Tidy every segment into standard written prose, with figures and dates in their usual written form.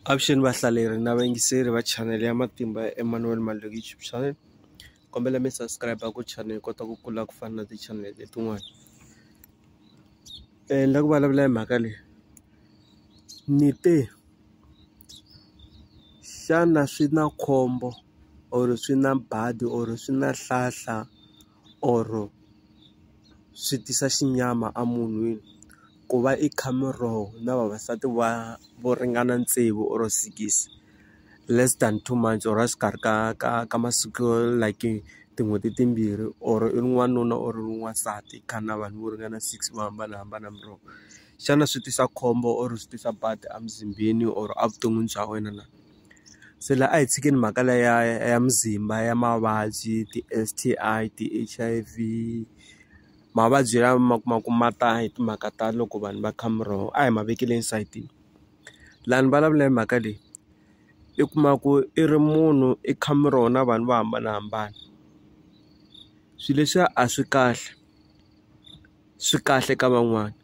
Avuxeni vahlaleri na vayingiseri va chanele ya Matimba ya Emmanuel Maluleke YouTube channel. Kombela mi subscribe ku channel yi kota ku kula ku fana na ti-channel letin'wana. Ni la ku vulavula hi mhaka leyi ni te xana swi na khombo or swi na badi or swi na nhlahla or swi tisa xinyama emunhwini ku va i kha miroho na vavasati va vo ringana tsevu or sikisi less than 2 months or exikarhi ka masiku like tin'hweti timbirhi or i ri n'wanuna or ri n'wansati i kha na vanhu vo ringana six vo hambanahambana miroho xana swi tisa khombo or swi tisa badi emuzimbeni or evuton'wini bya wena na? Se la a hi tshikeni mhaka leya ya muzimba ya mavabyi ti-STI ti-HIV mavabyi lama ma kuma ku ma ta hi timhaka ta loko vanhu va kha miroho a hi ma vekeleni sayitini laha ni vulavula hi mhaka leyi i kuma ku i ri munhu i kha miroho na vanhu vo hambanahambana swilo leswiya a swi kahle swi kahle ka van'wana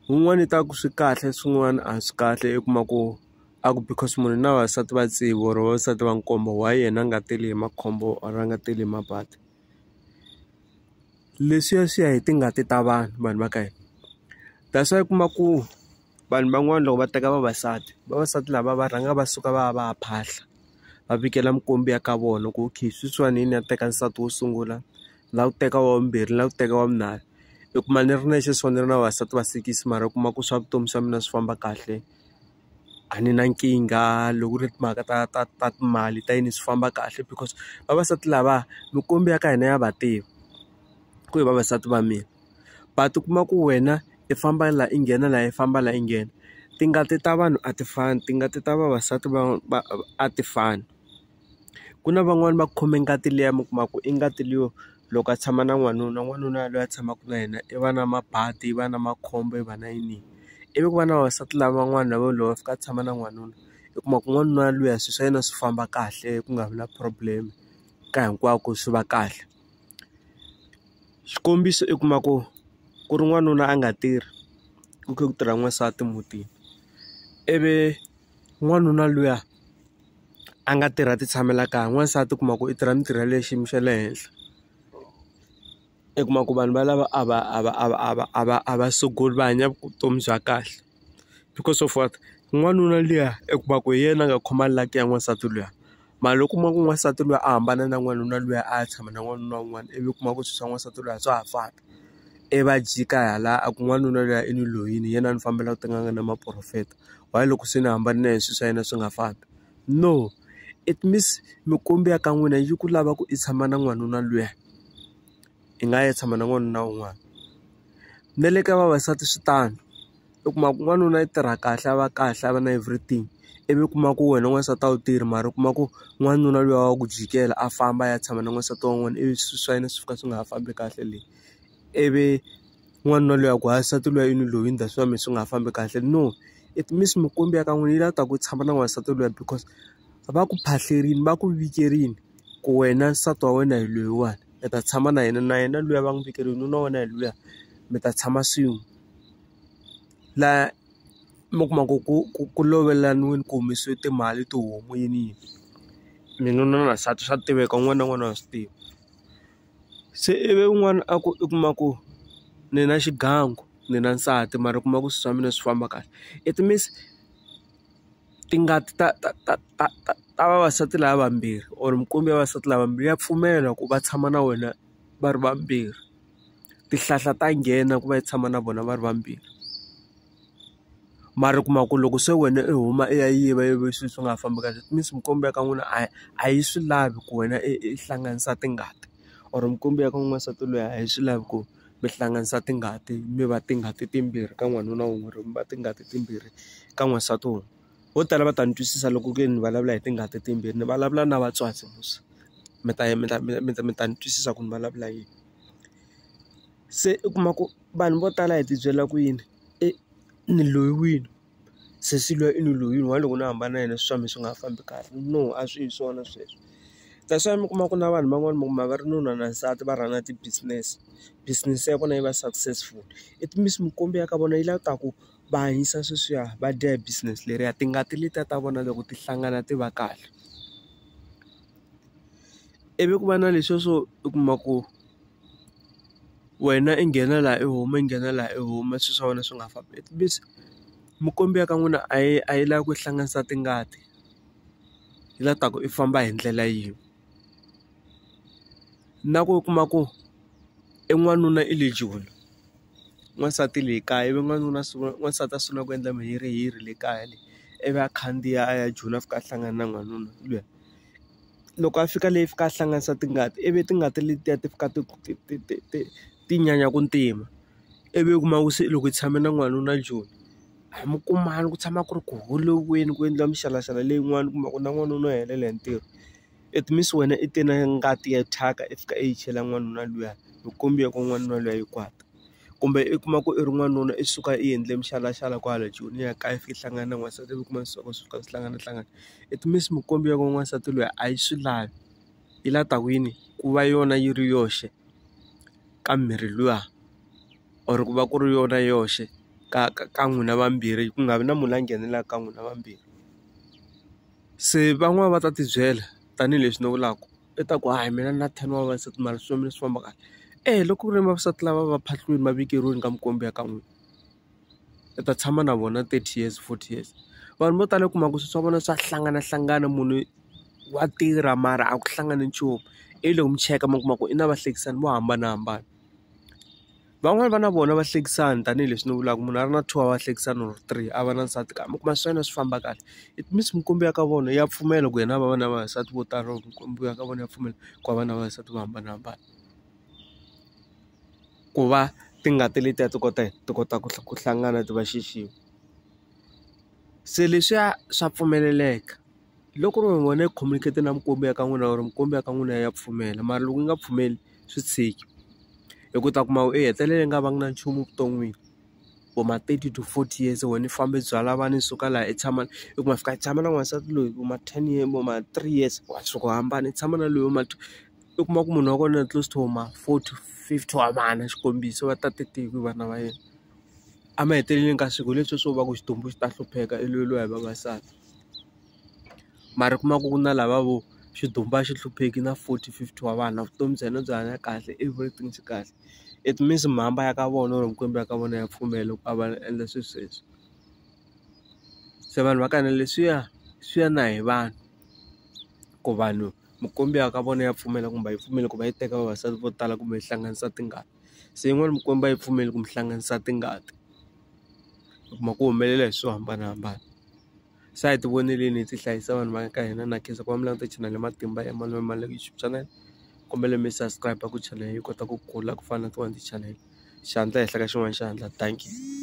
wun'wani i ta ku swi kahle swin'wana a swi kahle i kuma ku a ku because munhu na vavasati va tsevu or vavasati va nkombo why yena a nga teli hi makhombo or a nga teli hi mabadi leswiya swi ya hi tingati ta vanhu vanhu va ka hina that's why u kuma ku vanhu van'wana loko va teka vavasati vavasati lava va rhanga va suka va ya va ya phahla va vikela mikwembu ya ka vona ku okay sweswiwani hi ni ya teka nsati wo sungula ni lava ku teka wa vumbirhi ni lava ku teka wa vunharhu i kuma ni ri nexe so ni ri na vavasati va sikisi mara u kuma ku swa vutomi swa mina swi famba kahle a ni na nkingha loko ku ri timhaka ta timali ta yini swi famba kahle because vavasati lava mikwembu ya ka hina ya va tiva ku i vavasati va mina but u kuma ku wena i famba la i nghena la i famba la i nghena tingati ta vanhu a ti fani tingati ta vavasati va a ti fani ku na van'wani va khome ngati liya mi kuma ku i ngati liyo loko a tshama na n'wanuna n'wanuna loyi a tshamaka na yena i va na mabadi i va na makhombo i va na yini ivi ku va na vavasati lavan'wana na vo loko va fika a tshama na n'wanuna u kuma ku n'wanuna luya swilo swa yena swi famba kahle ku nga vi na problem ka hinkwako swi va kahle xikombiso i kuma ku ku ri n'wanuna a nga tirhi ku kha ku tirha n'wansati mutini ivi n'wanuna luya a nga tirha ti tshamela kaya n'wansati u kuma ku i tirha mintirho ya le xiyimo xa le henhla i kuma ku vanhu valava a va a va a va a va a va a va sunguli va hanya vutomi bya kahle because of what n'wanuna luya i kuma ku hi yena a nga khoma luck ya n'wansati luya mara loko u kuma ku n'wansati luya a hambana na n'wanuna luya a ya tshama na n'wanuna wun'wana ivi u kuma ku swilo swa n'wansati luya a swa ha fambi ivi va jika hala a ku n'wanuna luya i ni loyini hi yena a ni fambelaka tin'anga na maporofeta why loko se ni hambane na yena swilo swa yena swi nga fambi no it means mikwembu ya ka n'wina yi ku lava ku i tshama na n'wanuna luya i nga ya tshama na n'wanuna wun'wana na le ka vavasati swi tano u kuma ku n'wanuna i tirha kahle a va kahle a va na everything ivi u kuma ku wena n'wansati a wu tirhi mara u kuma ku n'wanuna luya wa ku jikela a famba a ya tshama na n'wansati wan'wana ivi swilo swa yena swi fika swi nga ha fambi kahle le ivi n'wanuna luya ku ha nsati luya i ni loyini that's why mehe swi nga ha fambi kahle no it means mikwembu ya ka n'wina yi lava ku ta ku tshama na n'wansati luya because va ku phahlerini va ku vikerini ku wena nsati wa wena hi loyiwani i ta tshama na yena na yena luya va n'wi vikerini nuna wa wena hi luya mi ta tshama swin'we laha mi kuma ku ku lovelaniwini ku humesiwe timali tihomu yini yini mi nuna na nsati swa tiveka un'wana na un'wana wa swi tiva se ivi un'wana a ku i kuma ku ni na xigangu ni na nsati mara u kuma ku swilo swa mina swi famba kahle it means tingati ta vavasati lava vambirhi or mikwembu ya vavasati lava vambirhi ya pfumela ku va tshama na wena va ri vambirhi tihlahla ta nghena ku va yi tshama na vona va ri vambirhi mara u kuma ku loko se wena i huma i ya yiva ivi swilo swi nga ha fambi kahle it means mikwembu ya ka n'wina a yi swi lavi ku wena i hlanganisa tingati or mikwembu ya ka n'wansati luya a yi swi lavi ku mi hlanganisa tingati mi va tingati timbirhi ka n'wanuna wun'we or mi va tingati timbirhi ka n'wansati wun'we vo tala va ta ni twisisa loko ku ve ni vulavula hi tingati timbirhi ni vulavula na vatswatsi musi mi ta mi ta mi ta mi ta ni twisisa ku ni vulavula yini se u kuma ku vanhu vo tala hi tibyela ku yini i ni loyiwile sesi luya i ni loyini why loko ni hambana na yena swilo swa mina swi nga ha fambi kahle no a swi hi swona sweswo that's why mi kuma ku na vanhu van'wani mi kuma va ri nuna na nsati va run-a ti-business business ya vona yi va successful it means mikwembu ya ka vona yi lava ku ta ku Va hanyisa sweswiya va dya hi business leriya tingati letiya ta vona loko ti hlangana ti va kahle. Ivi ku va na leswiya swo u kuma ku wena i nghena laha i huma i nghena laha i huma swilo swa wena swi nga fambi mikwembu ya ka n'wina a yi a yi lavi ku hlanganisa tingati yi lava ku i famba hi ndlela yin'we. Na ku u kuma ku i n'wanuna i le Joni n'wansati i le kaya ivi n'wanuna a sungula n'wansati a sungula ku endla mihirihiri le kaya le ivi a khandziya a ya Joni a fika a hlangana na n'wanuna luya. Loko a fika le i fika a hlanganisa tingati ivi tingati letiya ti fika ti ti ti ti ti ti nyanya ku ntima ivi u kuma ku se loko i tshame na n'wanuna Joni a mi kumani ku tshama ku ri ku holoviweni ku endliwa mixalaxala leyin'wani u kuma ku na n'wanuna u helela hi ntirho. It means wena i te na ngati ya thyaka i fika i yi chela n'wanuna luya mikwembu ya ka n'wanuna luya yi kwata kumbe i kuma ku i ri n'wanuna i suka i endle mixalaxala kwala Joni i ya kaya i fika i hlangana na n'wansati ivi u kuma swi fika swi hlanganahlangana it means mikwembu ya ka n'wansati loyi a yi swi lavi yi lava ta ku yini ku va yona yi ri yoxe ka miri luya or ku va ku ri yona yoxe ka ka ka n'wina vambirhi ku nga vi na munhu la nghenelelaka ka n'wina vambirhi. Se van'wani va ta tibyela tanihileswi ni vulaka i ta ku hayi mina na ten wa vavasati mara swi swa mina swi famba kahle eya loko ku ri vavasati lava va phahliwile va vekeriwile ka mikwembu ya ka n'wina u ta tshama na vona 30 years 40 years vanhu vo tala u kuma ku swilo swa vona swa hlanganahlangana munhu wa tirha mara a ku hlangani nchumu ivi loko mi cheka mi kuma ku i na vahlekisani vo hambanahambana. Van'wani va na vona vahlekisani tanihileswi ni vulaka munhu a ri na two wa vahlekisani or three a va na nsati kambe u kuma swa yena swi famba kahle it means mikwembu ya ka vona ya pfumela ku yena a va na vavasati vo tala or mikwembu ya ka vona ya pfumela ku va na vavasati vo hambanahambana ku va tingati letiya ti kota ti kota ku ku hlangana ti va xi xin'we. Se leswiya swa pfumeleleka loko ku ri wena i communicate na mikwembu ya ka n'wina or mikwembu ya ka n'wina ya pfumela mara loko yi nga pfumeli swi tshiki hi ku ta kuma u hetelele nga vangi na nchumu evuton'wini vo ma 30 to 40 years wena i fambe i byala vana i suka laha i tshama i kuma fika i tshama na n'wansati loyi vo ma 10 years vo ma 3 years wa suka u hambana i tshama na loyi vo ma 2 u kuma ku munhu wa kona close to ma 40 50 wa vana xikombiso va tate tiko vana va yena emahetelelweni ka siku leswi swo va ku xidumbu xi ta hlupheka i lweriwa hi vavasati mara u kuma ku ku na lava vo xidumbu a xi hlupheki na 40 50 wa vana vutomi bya yena byi hanya kahle everything swi kahle it means mhamba ya ka vona or mikwembu ya ka vona ya pfumela ku a va endla swilo sweswo se vanhu va ka hina leswiya swi ya na hi vanhu ku vanhu mikwembu ya ka vona ya pfumela kumbe a yi pfumeli ku va yi teka vavasati vo tala kumbe yi hlanganisa tingati se yin'wani mikwembu a yi pfumeli ku mi hlanganisa tingati u kuma ku humelela hi swo hambanahambana se a hi ti voneleni hi ti hlayisa vanhu va ka hina na khensa ku va mi languta channel ya Matimba ya Malume Maluleke YouTube channel kombela mi subscribe ku channel yi kota ku kula ku fana na tin'wani ti-channel xandla henhla ka xin'wana xandla dankie.